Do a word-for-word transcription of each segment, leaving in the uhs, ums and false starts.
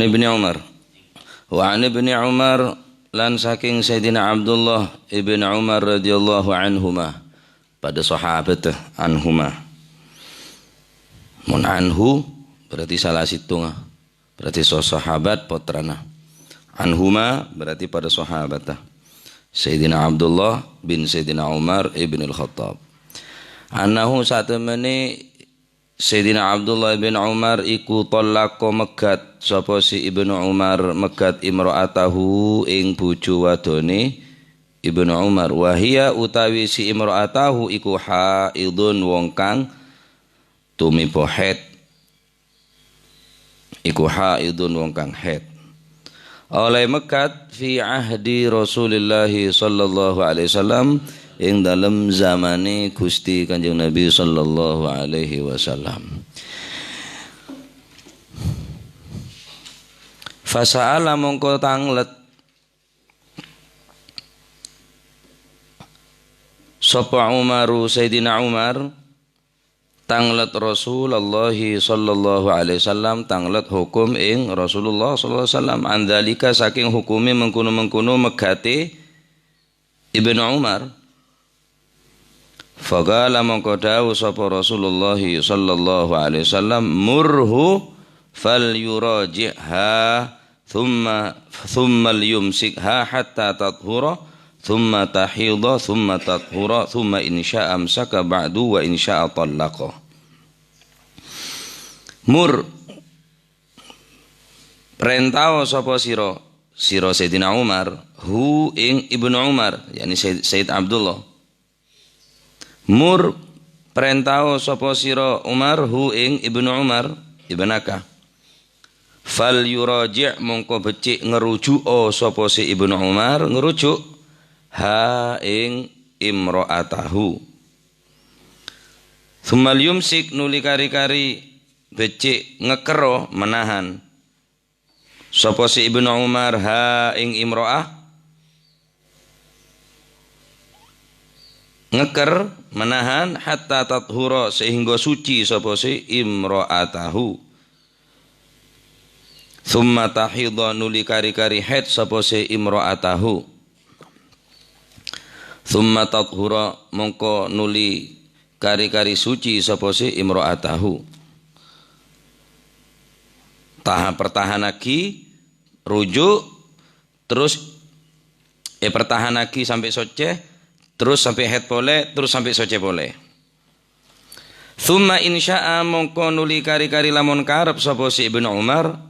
Ibni Umar. Wa an Ibni Umar, lan saking Sayyidina Abdullah ibn Umar radhiyallahu anhuma. Padha sahabat, anhuma. Mon anhu, berarti salah sèttonga. Berarti so-, sahabat pottrana. Anhuma, berarti padha sahabat. Sayyidina Abdullah bin Sayyidina Umar ibn al-Khattab. Annahu, satemene Sayyidina Abdullah bin Umar iku thallaqa, megat sapa si Ibnu Umar, megat imra'atahu, ing bojo wadone Ibnu Umar. Wa hiya, utawi si imra'atahu iku haidun, wong kang tumiba haid. Iku haidun, wong kang haid. Oleh megat fi ahdi Rasulillah sallallahu alaihi wasallam, ing dalem zamane Gusti Kanjeng Nabi sallallahu alaihi wasallam. Fasa'ala, mongko tanglet sapa Umaru, Sayyidina Umar, tanglet Rasulullah sallallahu alaihi wasallam, tanglet hukum ing Rasulullah sallallahu alaihi wasallam, an dzalika, saking hukume mengkono-mengkono megate Ibnu Umar. Faqala, mongko dawuh sapa Rasulullah sallallahu alaihi wasallam, "Murhu falyuraji'ha, thumma, thumma liyumsikha hatta tathura, thumma tahidha, thumma tathura, thumma in sya'a amsaka ba'du wa in sya'a thallaqa." Mur, prentao sapa sira, sira Sayyidina Umar, hu ing Ibnu Umar, yakni Sayyid, Sayyid Abdullah. Mur, prentao sapa sira Umar, hu ing Ibnu Umar, ibnaka. Fal yuraji', mongko becik ngerujuko sapa si Ibnu Umar, ngerujuk, ha ing imra'atahu. Thumma liyumsik, nuli kari-kari becik ngekero, menahan. Sapa si Ibnu Umar, ha ing imra'ah? Ngeker, menahan, hatta tathura, sehingga suci sapa si imra'atahu. Thumma tahidha, nuli kari-kari haid sapa si imra'atahu. Thumma tathura, mongko nuli kari-kari suci sapa si imra'atahu. Tahan, pertahanagi, rujuk, terus, eh, pertahanagi sampai socce, terus sampai haid pole, terus sampai socce pole. Thumma in sya'a, mongko nuli kari-kari lamon karep sapa si Ibnu Umar,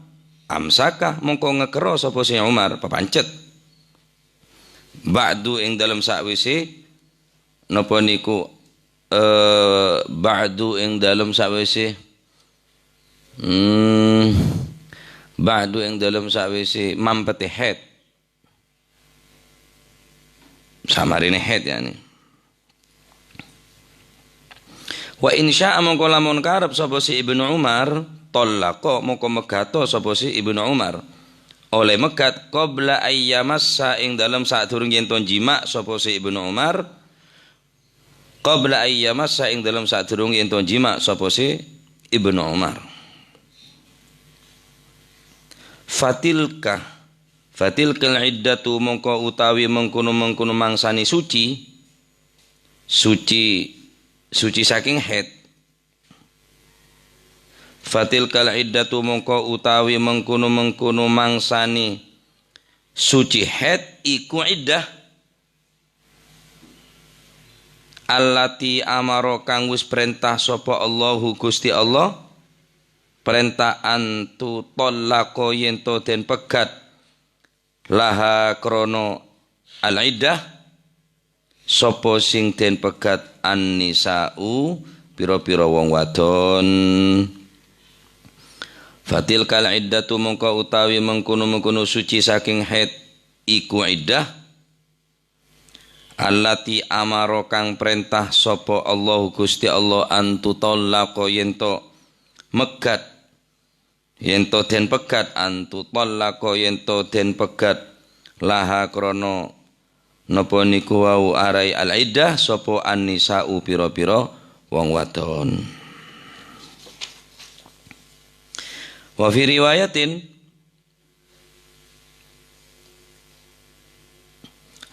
amsaka, mongko ngekero sapa si Umar, papancet. Ba'du, ing dalem sawise, napa niku, eh, ba'du ing dalem sawise, hmm, ba'du ing dalem sawise mampete haid. Samarine haid, yani. Wa in sya'a, mongko lamon karep sapa si Ibnu Umar, thallaqa, mongko megato sapa si Ibnu Umar. Oleh megat, qabla ayyamassa, ing dalem sadurung yen to jima' sapa si Ibnu Umar. Qabla ayyamassa, ing dalem sadurung yen to jima' sapa si Ibnu Umar. Fatilka, fatilkal iddatu, mongko utawi mengkono-mengkono mangsane suci, suci, suci saking haid. Fatilkal iddatu, mongko utawi mengkono-mengkono mangsane suci haid iku iddah. Allati amara, kang wis prentah sapa Allahu Gusti Allah, prentah an tutallaqa, yen to den pegat, laha krana al-iddah, sapa sing den pegat an-nisa'u, pira-pira wong wadon. Fatilkal iddatu, mongko utawi mengkono-mengkono suci saking haid iku iddah, allati amara, kang prentah sapa Allahu Gusti Allah, an tutallaqa, yen to megat, yen to den pegat, an tutallaqa, yen to den pegat, laha krana napa niku wau arai al-iddah, sapa an-nisa'u, pira-pira wong wadon. Wa fi riwayatin,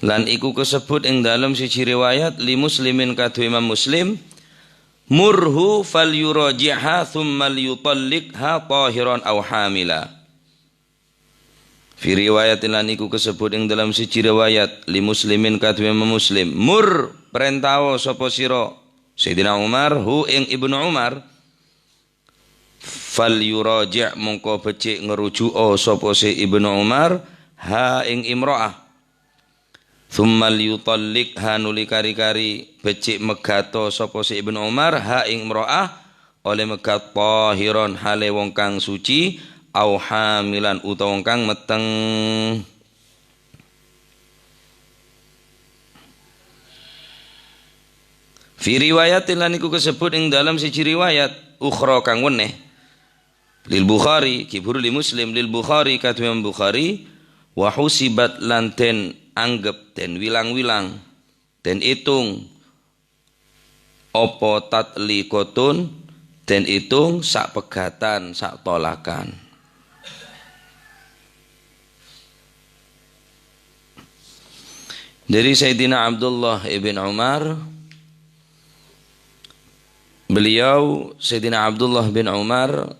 Lan iku kasebbhut ing dâlem siji riwayat li Muslimin kadhuwâ Imam Muslim, "Murhu falyuraji'ha tsumma liyutalliqha tahiran aw hamila." Fi riwayatin, lan iku kasebbhut ing dâlem siji riwayat li Muslimin kadhuwâ Imam Muslim, "Mur, parèntao sapa sira," Sayyidina Umar, "hu ing Ibnu Umar, falyuraji', mongko beccè' ngaruju'â sapa sè Ibnu Umar, ha ing imra'ah. Tsumma liyutalliqha, nuli kari-kari beccè' meggata sapa sè Ibnu Umar, ha ing imra'ah, ollè megghât tahiran, hale wong kang suci, au hamilan, utawa wong kang metteng." Fi riwayatin, lan iku kasebbhut ing dâlem siji riwayat, ukhra kang wennè. Lil Bukhari, ghi' bhuru li Muslim, lil Bukhari, kadhuwâ Imam Bukhari, "Wa husibat, lan den anggep, den wilang-wilang, den ètong, apa tatliqatun, den ètong sapeggatan, satolakan." Dâri Sayyidina Abdullah ibn Umar, beliau, Sayyidina Abdullah bin Umar,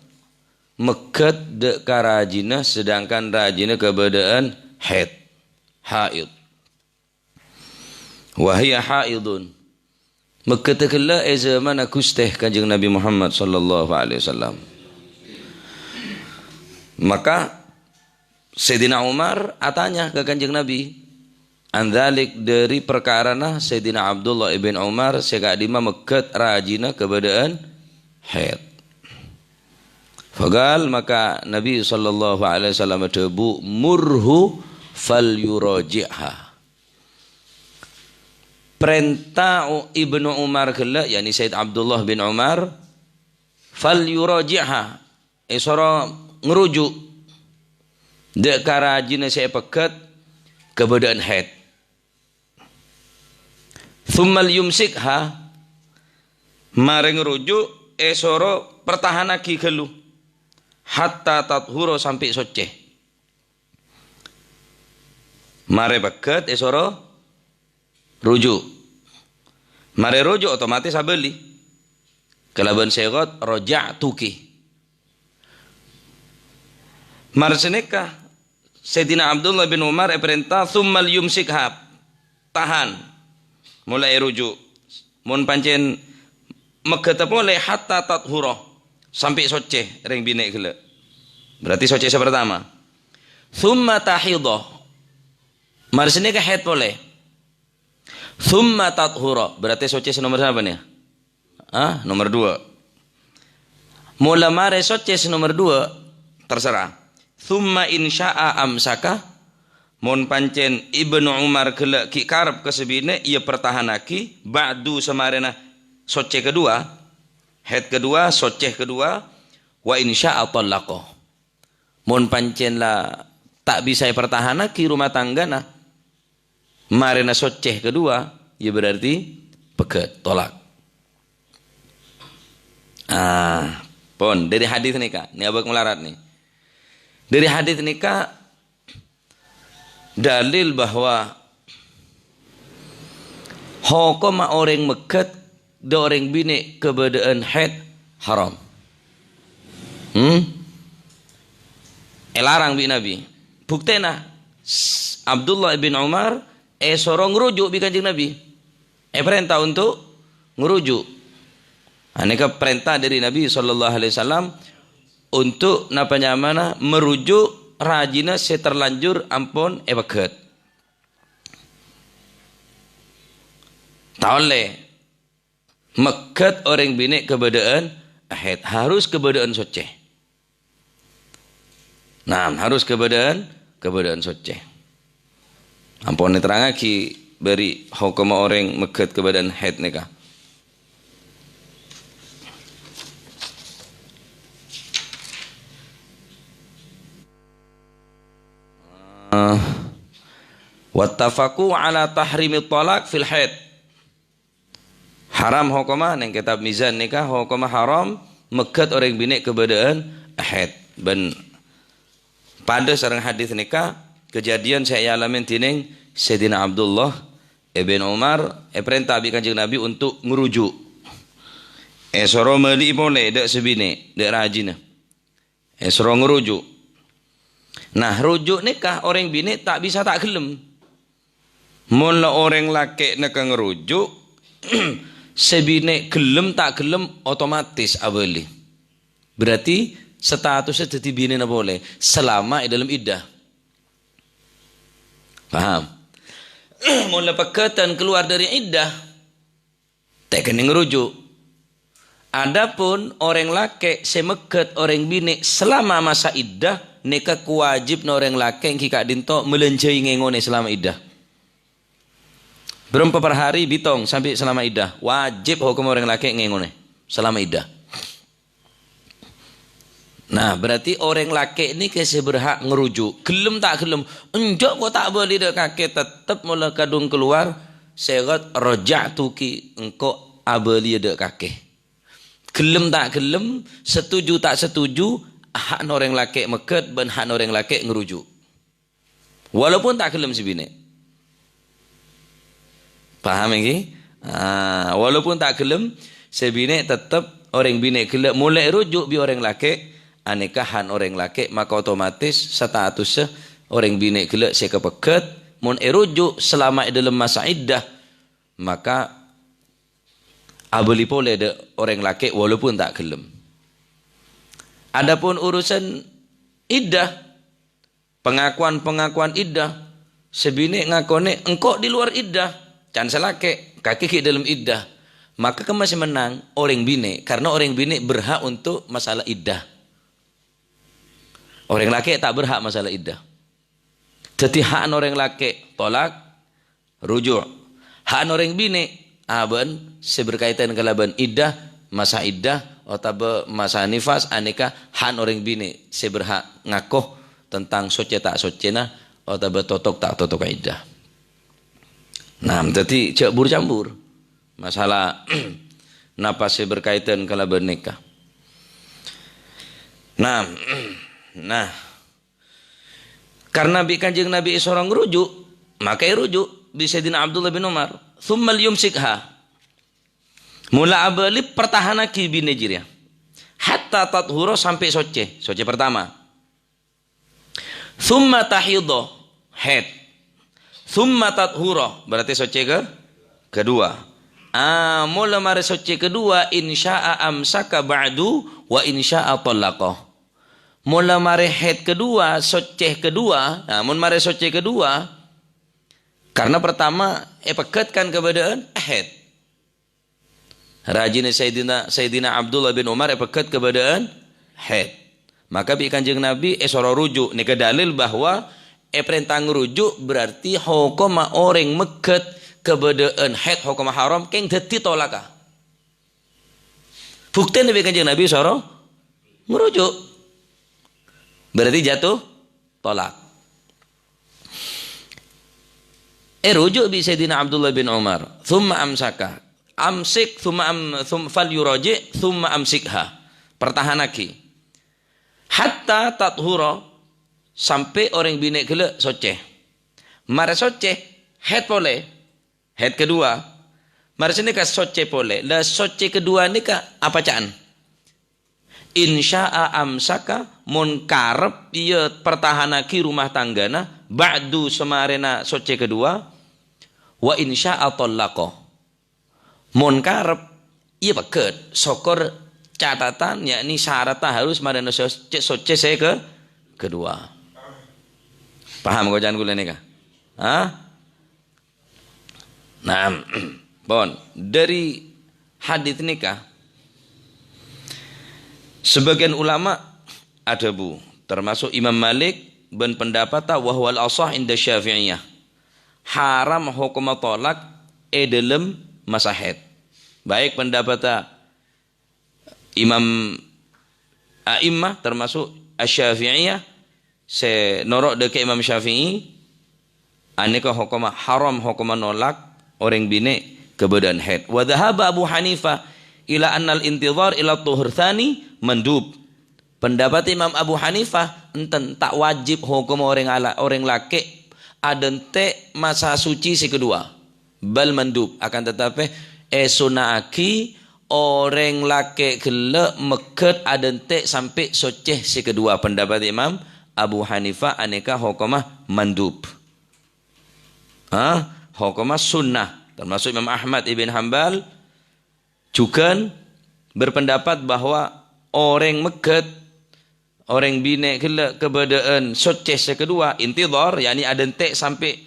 meggât dâ' ka rajina, sedangkan rajina kabâdâ'ân haid, haid. Wa hiya haidun. Meggâddhâ ghellâ' è zamanna Ghustè Kanjeng Nabi Muhammad sallallahu alaihi wasallam. Maka Sayyidina Umar atanya ka Kanjeng Nabi, an dzalik, dâri parkarana Sayyidina Abdullah ibn Umar sè ka'dimma meggât rajina kabâdâ'ân haid. Faqal, maka Nabi sallallahu alaihi wasallam adhâbu, "Murhu falyuraji'ha." Parènta Ibnu Umar ghellâ', yakni Sayyid Abdullah bin Umar, "Falyuraji'ha," èsoro ngaruju' dâ' ka rajina sè èpeggât kabâdâ'ân haid. "Tsumma liyumsikha," marè ngaruju' èsoro pertahanaghi ghâllu, "hatta tathura," sampè' soccè. Marè peggât èsoro ruju'. Marè ruju' otomatis abâli. Kalabân sighah raja'tuki. Marè sanèka Sayyidina Abdullah bin Umar èparènta, "Tsumma liyumsikha," tahan. Molaè ruju'. Mon pancèn meggâddhâ polè, "hatta tathura," sampè' soccè rèng binè' ghellâ'. Berarti soccè sè pertama. "Tsumma tahidha." Marè sanèka haid polè. "Tsumma tathura." Berarti soccè sè nomer sapa nèka? Ah, nomer dua. Mola marè soccè sè nomer dua, terserah. "Tsumma in sya'a amsaka." Mon pancèn Ibnu Umar ghellâ' ghi' karep ka sè binè', iyâ pertahanaghi, ba'du, samarèna soccè kedua, haid kedua, soccè kedua, "wa in sya'a thallaqa." Mon pancèn la ta' bisa èpertahanaghi rumah tanggana, marèna soccè kedua, ya berarti peggât, tolak. Ah, pon, dâri hadis nèka, nèka abâk malarat nè. Dâri hadis nèka, dalil bahwa hokomma orèng meggât dâ' orèng binè' kabâdâ'ân haid haram. Hmm? Èlarang bi' Nabi. Buktèna, s-, Abdullah bin Umar èsoro ngaruju' bi' Kanjeng Nabi. Èparènta untuk ngaruju'. Anèka parènta dâri Nabi sallallahu alaihi wasallam untuk napa nyamana maruju' rajina sè terlanjur ampon èpeggât. Ta' ollè meggât orèng binè' kabâdâ'ân haid, harus kabâdâ'ân soccè. Nah, harus kabâdâ'ân, kabâdâ'ân soccè. Ampon èterrangaghi bâri' hokomma orèng meggât kabâdâ'ân haid nèka. Eh, wattafaqu ala tahrimi thalaq fil haid. Haram hokomma, neng kitab Mizan nèka, hokomma haram meggât orèng binè' kabâdâ'ân haid. Bân padâ sareng hadis nèka, kejadian sè èalamè dhinèng Sayyidina Abdullah ibn Umar èparènta bi' Kanjeng Nabi untuk ngerujuk. Èsoro mali'i polè dâ' sè binè', dâ' rajina. Èsoro ngerujuk. Nah, rujuk nèka orèng binè' ta' bisa ta' ghellem. Mon la orèng lakè' nèka ngerujuk, sè binè' ghellem ta' ghellem otomatis abâli. Berarti statussa dhâddhi binèna polè selama è dâlem iddah. Paham? Mon la pegghâdhân keluar dâri iddah, ta' kènè ngerujuk. Adapun orèng lakè' sè megghât orèng binè' selama masa iddah, nèka kawajibna orèng lakè' èngghi ka'dinto malanja ngèngonè selama iddah. Bârâmpa per hari? Bitong sambi selama iddah. Wajib hokomma orèng lakè' ngèngonè selama iddah. Nah, berarti orèng lakè' nèka sè berhak ngerujuk. Ghellem ta' ghellem? Enjâ' ko' ta' abâli dâ' kakè, tettep mon la kadhung keluar sighat raja'tuki, engko' abâliyâ dâ' kakè. Ghellem ta' ghellem, setuju ta' setuju, hakna orèng lakè' megghât bân hakna orèng lakè' ngerujuk. Walaupun ta' ghellem sè binè'. Paham èngghi? Ah, walaupun ta' ghellem, sè binè' tettep orèng binè' ghellâ' mon la èrujuk bi' orèng lakè', anèka hakna orèng lakè', maka otomatis statussa orèng binè' ghellâ' sè kapegghât, mon èrujuk selama è dâlem masa iddah, maka abâli polè dâ' orèng lakè' walaupun ta' ghellem. Adapun urusan iddah, pengakuan-pengakuan iddah, sè binè' ngakonè engko' di luar iddah, can sè lakè', kakè ghi' dâlem iddah. Maka kemma sè mennang orèng binè', karena orèng binè' berhak untuk masalah iddah. Orèng lakè' ta' berhak masalah iddah. Dhâddhi hakna orèng lakè' tolak, rujuk. Hakna orèng binè' abâ'na sè berkaitan kalabân iddah, masa iddah, otabâ masa nifas, anèka hakna orèng binè' sè berhak ngako tentang soccè ta' soccèna otabâ totok ta' totok iddah. Nah, dhâddhi jhâ' bur-cambur masalah napa sè berkaitan kalabân nèka. Nah, nah, Karna bi' Kanjeng Nabi èsoro ngerujuk, maka èrujuk bi' Sayyidina Abdullah bin Umar. "Tsumma liyumsikha." Mola abâli, pertahanaghi binè jârèya. "Hatta tathura," sampè' soccè. Soccè pertama. "Tsumma tahidha," haid. "Tsumma tathura," berarti soccè ke-, kedua. Ah, mola marè soccè kedua, "In sya'a amsaka ba'du wa in sya'a thallaqa." Mola marè haid kedua, soccè kedua, nah, mon marè soccè kedua, karna pertama èpegghât kan kabâdâ'ân haid. Rajina Sayyidina, Sayyidina Abdullah bin Umar èpegghât kabâdâ'ân haid. Maka bi' Kanjeng Nabi èsoro rujuk. Nèka dalil bahwa èparènta ngerujuk berarti hokomma orèng megghât kabâdâ'ân haid hokomma haram kèng dhâddhi tolaka. Buktèna bi' Kanjeng Nabi soro ngerujuk. Berarti jatuh tolak. Èrujuk bi' Sayyidina Abdullah bin Umar. "Tsumma amsaka." "Amsik, tsumma am-, tsum-, falyuraji', tsumma amsikha." Pertahanaghi. "Hatta tathura," sampè' orèng binè' ghellâ' soccè. Marè soccè, haid polè. Haid kedua. Marè sanèka soccè polè. La soccè kedua nèka apa ca'na? "In sya'a amsaka," mon karep iyâ pertahanaghi rumah tanggana, "ba'du," samarèna soccè kedua, "wa in sya'a thallaqa." Mon karep, iyâ pegghât, sokor catatan, yakni syaratnya harus marèna soccè, soccè sè ke-, kedua. Paham koca'an kaulâ nèka? Hah? Nah, pon. Dâri hadits nèka, sebagian ulama adhâbu, termasuk Imam Malik, bân pendapatta wa huwal ashah inda Syafi'iyah, haram hokomma tolak è dâlem masa haid. Baik pendapatta Imam A'immah, termasuk Asy-Syafi'iyah, sè noro' dâ' ka Imam Syafi'i, anèka hokomma haram, hokomma nolak orèng binè' kabâdâ'ân haid. Wa dhahaba Abu Hanifah ila annal intidhar ila tuhur tsani mandub. Pendapat Imam Abu Hanifah, enten, ta' wajib hokomma orèng ala-, orèng lakè' adhânte' masa suci sè kedua. Bal mandub, akan tetapi èsunna'aghi orèng lakè' ghellâ' megghât adhânte' sampè' soccè sè kedua. Pendapat Imam Abu Hanifah anèka hokomma mandub. Hah? Hokomma sunnah. Termasuk Imam Ahmad ibn Hanbal jhughân berpendapat bahwa orèng megghât, orèng binè' ghellâ' kabâdâ'ân soccè sè kedua, intidhar, yakni adhânte' sampè'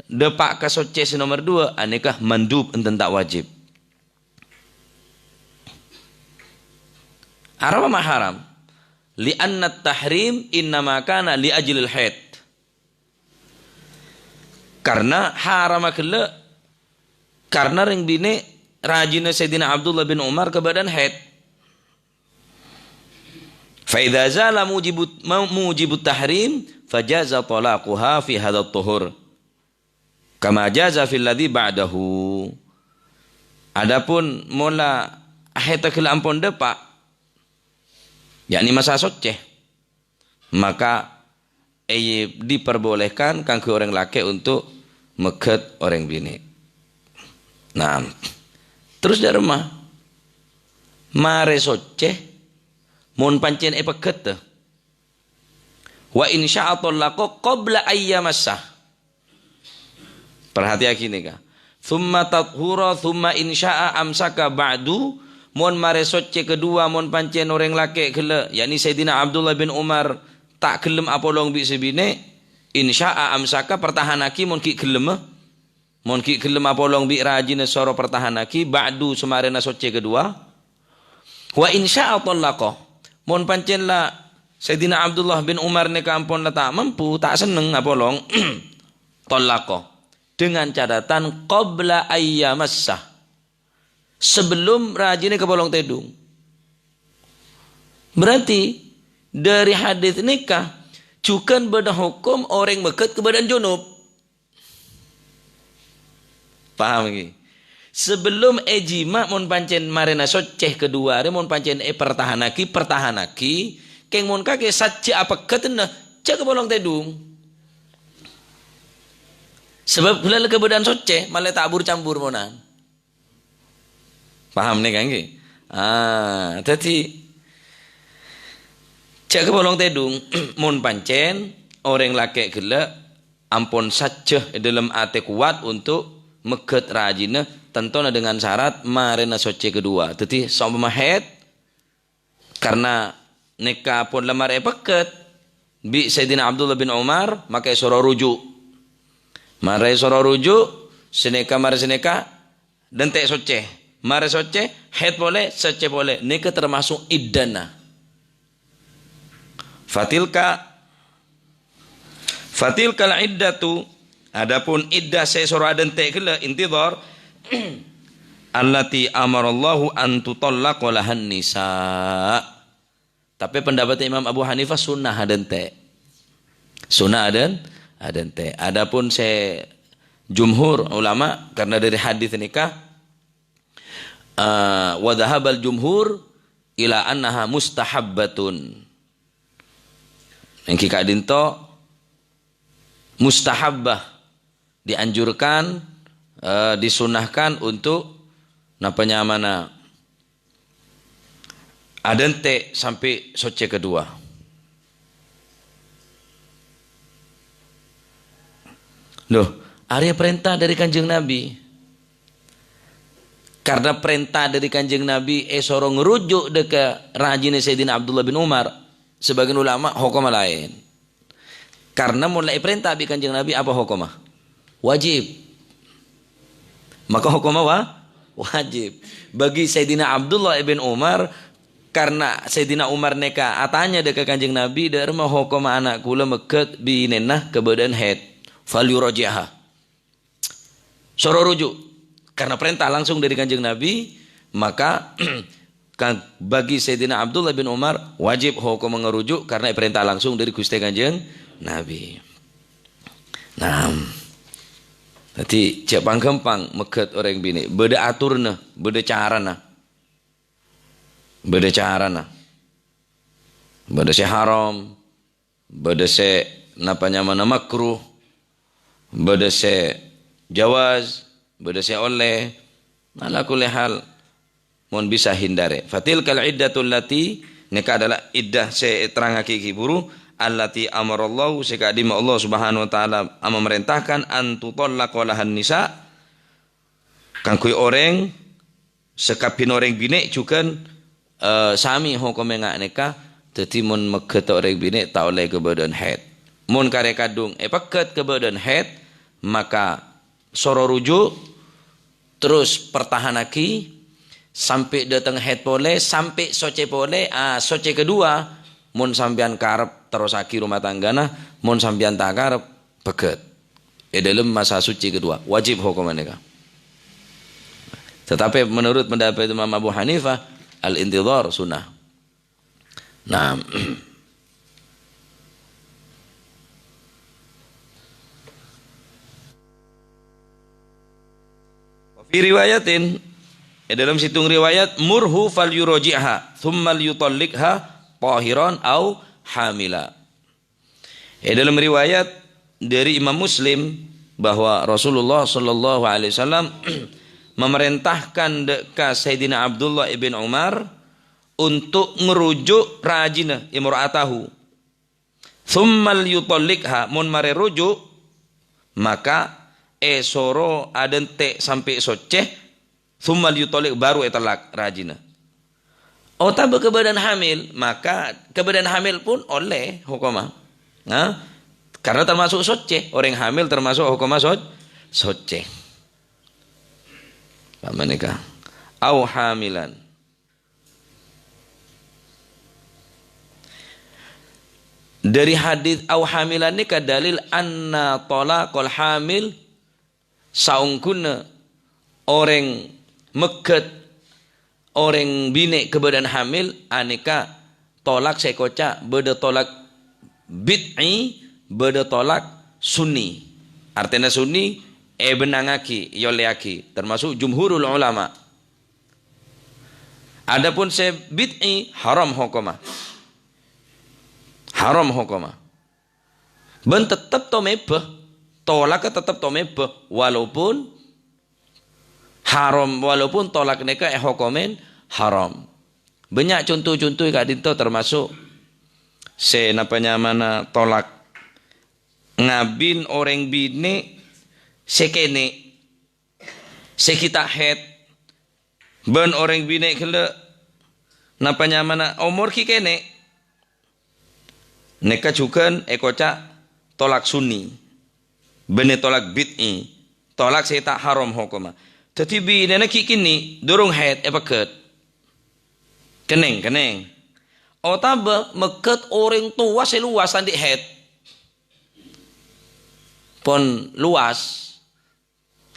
dâpa' ka soccè sè nomer dua, anèka mandub, enten ta' wajib. Arapa ma' haram? Li'anna tahrim innama kana li ajlil haid. Karena haramma ghellâ', karena rèng binè' rajina Sayyidina Abdullah bin Umar kabâdâ'ân haid. Fa idza zala mujibut, mu-, mujibut tahrim, fajaza talaquha fi hadzat tuhur. Kama jaza fil ladzi ba'dahu. Adapun mola haidda ghellâ' ampon dâpa', yakni masa soccè, maka, eh, diperbolehkan kaangghuy orèng lakè' untuk megghât orèng binè'. Nah, terros dâ' remma, marè soccè, mon pancèn èpegghât, wa in sya'a thallaqa qabla an yamassa. Parhatèyaghi nèka. Tsumma tathura, tsumma in sya'a amsaka ba'du, mon marè soccè kedua, mon pancèn orèng lakè' ghellâ', yakni Sayyidina Abdullah bin Umar, ta' ghellem apolong bi' sè binè', in sya'a amsaka, pertahanaghi mon ghi' ghellem, mon ghi' ghellem apolong bi' rajina soro pertahanaghi, ba'du, samarèna soccè kedua. Wa in sya'a thallaqa. Mon pancèn la Sayyidina Abdullah bin Umar nèka ampon la ta' mampu, ta' senneng apolong, thallaqa. Dengan catatan qabla an yamassa. Sebelum rajina kapolong tèdung. Berarti, dâri hadits nèka, jhughân bâdâ hokom orèng megghât kabâdâ'ân junub. Paham ghi? Sebelum èjima', mon pancèn marèna soccè kedua arè, mon pancèn èpertahanaghi, pertahanaghi. Kèng mon kakè sajjhâ apegghât, na, jhâ' kapolong tèdung. Sabâb ghellâ' la kabâdâ'ân soccè, malè ta' bur-cambur monan. Paham nèka, ngghi? Ah, dhâddhi, jhâ' kapolong tèdung, mon pancèn orèng lakè' ghellâ' ampon sajjhâ è dâlem atè kowat untuk megghât rajina, tantona dengan syarat marèna soccè kedua. Dhâddhi, saompama haid, karna nèka pon la marè èpegghât bi' Sayyidina Abdullah bin Umar, maka èsoro ruju'. Marè èsoro ruju', sè nèka marè sè nèka, dântè' soccè. Marè soccè, haid polè, soccè polè. Nèka termasuk iddana. Fatilka, fatilkal iddatu, adapun iddah sè èsoro adântè' ghellâ', intidhar, allati amarallahu an tutallaqa lahan nisa. Tapè pendapat Imam Abu Hanifah sunnah adântè'. Sunnah adân-, adântè'. Adapun sè jumhur ulama, karna dâri hadits nèka, eh, wa dhahabal jumhur ila annaha mustahabbatun. Èngghi ka'dinto mustahabbah, dianjurkan, eh, disunnahkan untuk, napa nyamana, adântè' sampè' soccè kedua. Loh, arèya parènta dâri Kanjeng Nabi. Karna parènta dâri Kanjeng Nabi èsoro ngaruju' dâ' ka rajina Sayyidina Abdullah bin Umar, sebagian ulama hokomma laèn. Karna mon la èparènta bi' Kanjeng Nabi, apa hokomma? Wajib. Maka hokomma wa-, wajib. Bagi Sayyidina Abdullah ibn Umar, karna Sayyidina Umar nèka atanya dâ' ka Kanjeng Nabi, "Dâ' remma hokomma ana' kaulâ megghât binèna kabâdâ'ân haid?" "Falyuraji'ha." Soro ruju'. Karena perintah langsung dari Kanjeng Nabi, maka ka-, bagi Sayyidina Abdullah bin Umar wajib hokomma ngaruju' karena perintah langsung dari Guste Kanjeng Nabi. Nah, dhâddhi jhâ' pangghâmpang megghât orèng binè'. Bâdâ atorna, bâdâ carana. Bâdâ carana. Bâdâ sè haram, bâdâ sè napa nyamana makruh. Bâdâ sè jawaz, bâdâ sè ollè. Ala kulli hal, mon bisa hindari. Fatilkal iddatul lati, nèka adalah iddah sè èterrangngaghi ghi' bhuru, allati amarallahu, sè ka'dimma Allah Subhanahu wa Ta'ala amamarèntahkan, an tutallaqa lahan nisa, kaangghuy orèng sakabbhiyânna orèng binè' jhughân, eh, samè hokomma nga' nèka, dhâddhi mon mèghât orèng binè' ta' ollè kabâdâ'ân haid. Mon karè kadhung èpèghât kabâdâ'ân haid, maka soro ruju', terros pertahanaghi sampè' dâteng haid polè, sampè' soccè polè, ah, soccè kedua, mon sampèyan karep terrosaghi rumah tanggana, mon sampèyan ta' karep, pèghât. È dâlem masa suci kedua, wajib hokomma nèka. Tetapi menurut pendapat Imam Abu Hanifah, al-intidhar sunnah. Nah. Wa fi riwayatin, è dâlem sèttong riwayat, "Murhu fal yuraji'ha, tsumma yutalliqha tahiran au hamila." È dâlem riwayat dâri Imam Muslim bahwa Rasulullah sallallahu alaihi wasallam mamarèntahkan dâ', ka Sayyidina Abdullah ibn Umar untuk ngerujuk rajina imra'atahu. "Tsumma yutalliqha," mon marè ruju', maka èsoro adhânte' sampè' soccè, "Tsumma yutalliq," baru ètellak rajina. Otabâ kabâdâ'ân hamil, maka kabâdâ'ân hamil pun ollè hokomma. Nah, karena termasuk soccè, orèng hamil termasuk hokomma soc-, soccè. Apa nèka? Au hamilan. Dâri hadits au hamilan nèka dalil anna talaqal hamil, saongghuna orèng mèghât orèng binè' kabâdâ'ân hamil, anèka tolak sè èkoca' bâdâ tolak bid'i, bâdâ tolak sunni. Artèna sunni èbennangngaghi, èollèyaghi, termasuk jumhurul ulama. Adapun sè bid'i, haram hokomma. Haram hokomma. Bân tettep tomèbâ. Tolakka tettep tomèbâ. Walaupun haram, walaupun tolak nèka èhokomèn haram. Bânnya' conto-conto ka'dinto termasuk sè napa nyamana tolak ngabin orèng binè' sè kènè'. Sè ghi' ta' haid, bân orèng binè' ghellâ' napa nyamana omor ghi' kènè', nèka jhughân èkoca' tolak sunni, bânnè tolak bid'i, tolak sè ta' haram hokomma. Dhâddhi binèna ghi' kènè' durung haid èpèghât. Kennèng, kennèng. Otabâ mèghât orèng towa sè lowas ta' andi' haid. Pon lowas.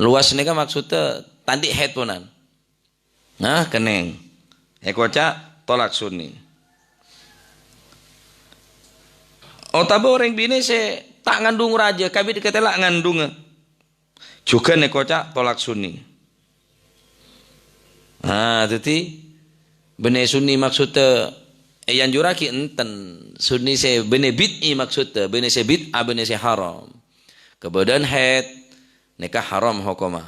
Lowas nèka maksoddhâ ta' andi' haid ponan. Nah, kennèng. Èkoca' tolak sunni. Otabâ orèng binè' sè ta' ngandung rajâ, kabit katella' ngandhungnga. Jhughân èkoca' tolak sunni. Nah, dhâddhi bânnè sunni maksoddhâ èanjurraghi enten. Sunni sè bânnè bid'i maksoddhâ, bânnè sè bid'ah, bânnè sè haram. Kabâdâ'ân haid, nèka haram hokomma.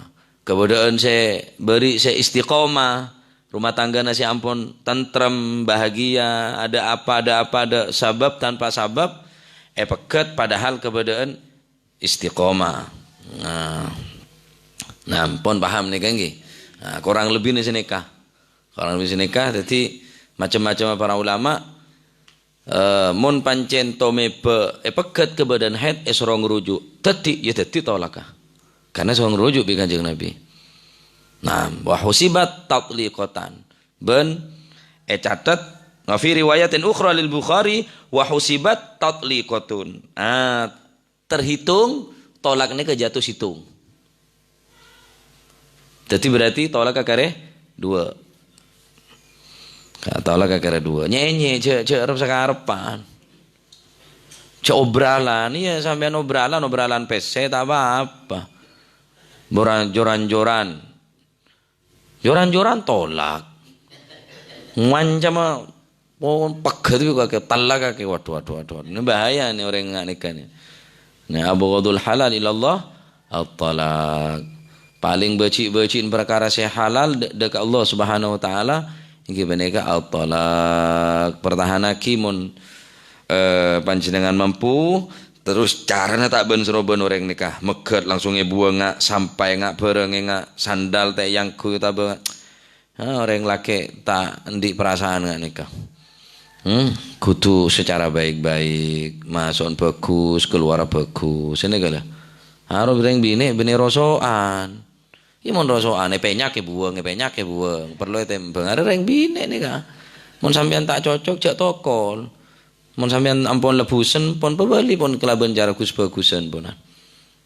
Kabâdâ'ân sè bâri' sè istiqomah, rumah tanggana sè ampon tentrem, bahagia, ada apa, ada apa, ada sabab tanpa sabab, èpèghât padahal kabâdâ'ân istiqomah. Nah. Nah, pon paham nèka ngghi? Nah, korang lebbina sanèka. Korang lebbi sanèka, dhâddhi macem-macem para ulama, eh, mon pancèn tomèbâ èpèghât kabâdâ'ân haid, èsoro ngruju'. Dhâddhi, ya dhâddhi tolakka. Karena soro ngruju' bi' Kanjeng Nabi. Nah, wa husibat tatliqatan. Bân ècatet, wa fi riwayatin ukhra lil Bukhari, wa husibat tatliqatun. Ah, terhitung tolak nèka jatuh sèttong. Dhâddhi berarti tolak karè dua. Nah, tolak karè dua. Nyènyè, jhâ', jhâ' rep-sakarebbhân. Jhâ' obralan. Iyâ, sampèyan obralan, obralan pèssè, ta' apa-apa. Boran-, joran-joran. Joran-joran tolak. Ngancam, oh, pèghât bi' kakè, tellak kakè. Waduh, waduh, waduh, waduh. Ini bahaya nih orang nggak nikah nih. Nah, abghadul halal ilallah at-talaq. Palèng bâji'-bâji'na parkara sè halal dâ', dâ' ka Allah Subhanahu wa Ta'ala, èngghi panèka at-talaq. Pertahanaghi mon, eh, panjhennengngan mampu, terros carana ta' bân-sarombân orèng nèka. Meghât langsung èbuwâng, nga' sampè, nga' bhârâng, nga' sandal ta' èangghuy, ta' bân. Ha, orèng lakè' ta' andi' perasaan nga' nèka. Hmm, kodhu secara baik-baik, maso'na bagus, keluar bagus. Nèka lho. Aro rèng binè', binè' roso'an. Iyâ mon roso'an, èpènyak èbuwâng, èpènyak èbuwâng. Parlo ètèmbhâng. Arè rèng binè' nèka. Mon sampèyan ta' cocok, jhâ' tokol. Mon sampèyan ampon lebbusen, pon pabâli, pon kalabân cara gus-bagusen, pon.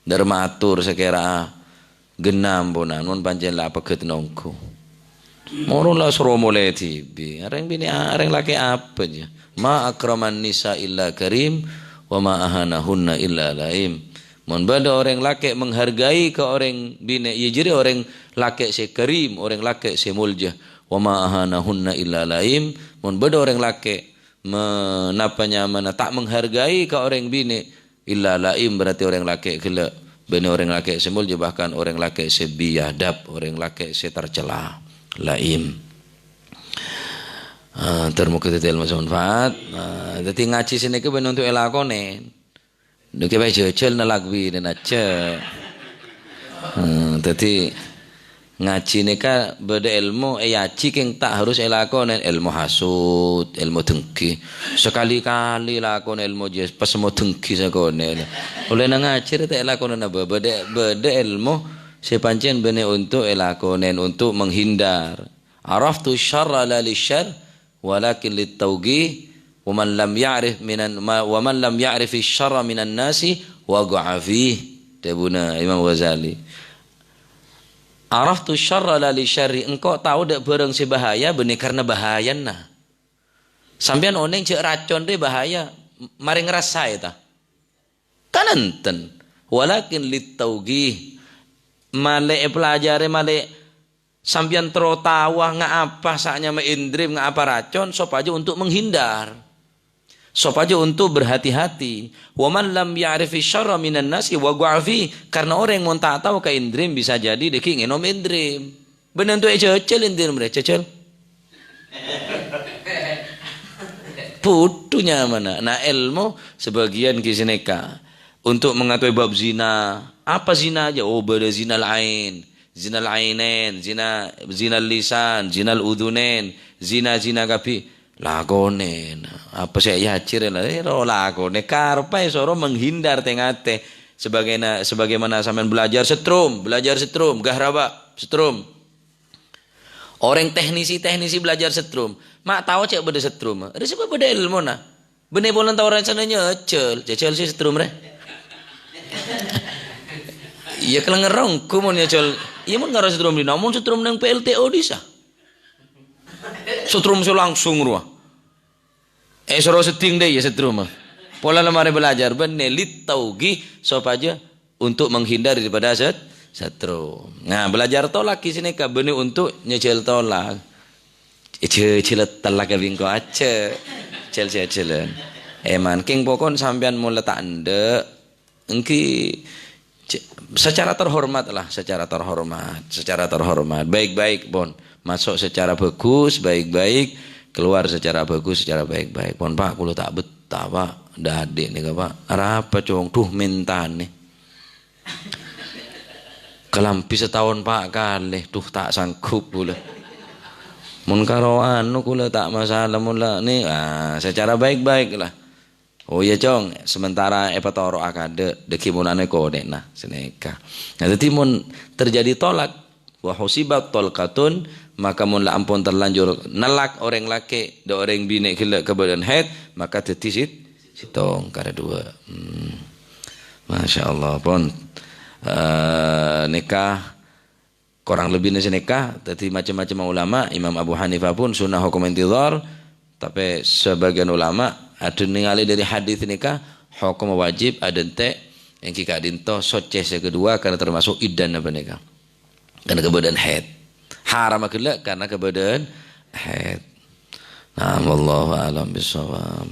Dâr mator sakèra genna amponan, mon pancèn la apeghât nongghu. Moron la soro molè dhibi'. Arèng binè', arèng lakè' apa jâ? "Ma akraman nisa illa karim, wa ma ahanahunna illa laim." Mon bâdâ orèng lakè' menghargai ka orèng binè', iyâ jârèya orèng lakè' sè karim, orèng lakè' sè molja. "Wa ma ahanahunna illa laim." Mon bâdâ orèng lakè' me-, napa nyamana ta' menghargai ka orèng binè', illa laim, berarti orèng lakè' ghellâ'. Bânnè orèng lakè' sè molja, bahkan orèng lakè' sè biadab, orèng lakè' sè tercela. Laim. Ah, ter-, moga dhâddhi èlmo sè manfaat. Ah, dhâddhi ngajhi sè nèka bânnè untuk èlakonè. Nèka bhâi jhâjhâl nellak binèna jâ. Hmm, dhâddhi ngajhi nèka bâdâ èlmo èajhi kèng ta' harus èlakonè, èlmo hasut, èlmo dengki. Sakali-kali lakonè èlmo jâ pas èlmo dengki sakonè. Ollèna ngajhi rè ta' èlakonè napa? Bâdâ, bâdâ èlmo sè pancèn bânnè untuk èlakonè, untuk menghindar. Araftu syarra la lisyarr, walakin littauqi, wa man lam ya'rif minan, ma-, wa man lam ya'rifi syarra minan nasi waqa'a fih. Dhâbuna Imam Ghazali. Araftu syarra la lisyarri, engko' tao dâ' bhârâng sè bahaya bânnè karna bahayana. Sampèyan onèng jâ' racon rè bahaya, marè ngrassaè ta? Kan enten. Walakin littauqi, malè èpelajarè, malè sampèyan terro taowa nga' apa sè nyama indrim, nga' apa racon, sopajâ untuk menghindar. Sopajâ untuk berhati-hati. Wa man lam ya'rifi syarra minan nasi waqa'a fi. Karna orèng mon ta' tao ka indrim, bisa jadi dâggi' ngènom indrim. Bânnè untuk èjhâjhâl indrim rè, jhâjhâl. Bhudhu nyamana. Nah, èlmo sabâgiyân ghi' sanèka. Untuk mengetahui bab zina. Apa zina jâ? Oh, bâdâ zinal ain. Zinal ainain, zina, zinal lisan, zinal udzunain, zina-zina kabbhi. Lakonè. Apa sè èajhâri la, eh, ro lakonè. Karpa èsoro menghindar tè-ngatè. Sebagaina-, sebagaimana sampèyan belajar setrum, belajar setrum, gah raba, setrum. Orèng teknisi-teknisi belajar setrum. Ma' tao cè' bâdâ setrum. Rè sebab bâdâ èlmona. Bânnè polana tao rancana nyajhâl, jhâjhâl sè setrum rè. Iyâ, kalèngèr ongghu mon nyajhâl. Iyâ, mon ngaro setrum dinna', mon setrum neng P L T O dissa. Setrum sè langsung rowa. Eh, soro sedding dâ' iyâ setrum. Pola la marè belajar, bânnè littauqi sopajâ untuk menghindar daripada set-, setrum. Nah, belajar tolak ghi' sanèka bânnè untuk nyajhâl tolak. Jhâ-, jhâlâ tellak ka bingko ajhâ. Jhâl-jhâlân. Èman, kèng pokon sampèyan mon la ta' endâ', èngghi j-, secara terhormat lah, secara terhormat, secara terhormat. Baik-baik, pon. Masuk secara bagus, baik-baik. Keluar secara bagus, secara baik-baik. Pon, Pak, kaulâ ta' bettah, Pak. Dhâddhi nèka, Pak. Arapa, Cong? Duh, mentana. Kalambhi sataon pa' kalè, duh, ta' sanggup kaulâ. Mon karo anu kaulâ ta' masalah, mon la nè, ah, secara baik-baik lah. Oh iyâ, Cong, sementara èpatoro'a kadâ', dâggi' mon anu èkonè'na, sanèka. Nah, dhâddhi mon terjadi tolak, wa husibat tolqatun, maka mon la ampon terlanjur nellak orèng lakè' dâ' orèng binè' ghellâ' kabâdâ'ân haid, maka dhâddhi sit-, sèttong karè duwâ'. Hmm. Masya Allah, pon. Eh, nèka korang lebbina sanèka, dhâddhi macem-macem ulama, Imam Abu Hanifah pon sunnah hukum intidhar, tapè sabâgiyân ulama adhân nèngalè dâri hadits nèka, hukum wajib adhânte' èngghi ka'dinto soccè sè kaduwâ karena termasuk iddah napa nèka. Karena kabâdâ'ân haid. Haram ghellâ' karena kabâdâ'ân haid. Nah, wallahu a'lam bishawab.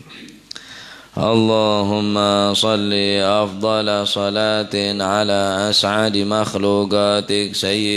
اللهم صل أفضل صلاة على أسعد مخلوقاتك سيدنا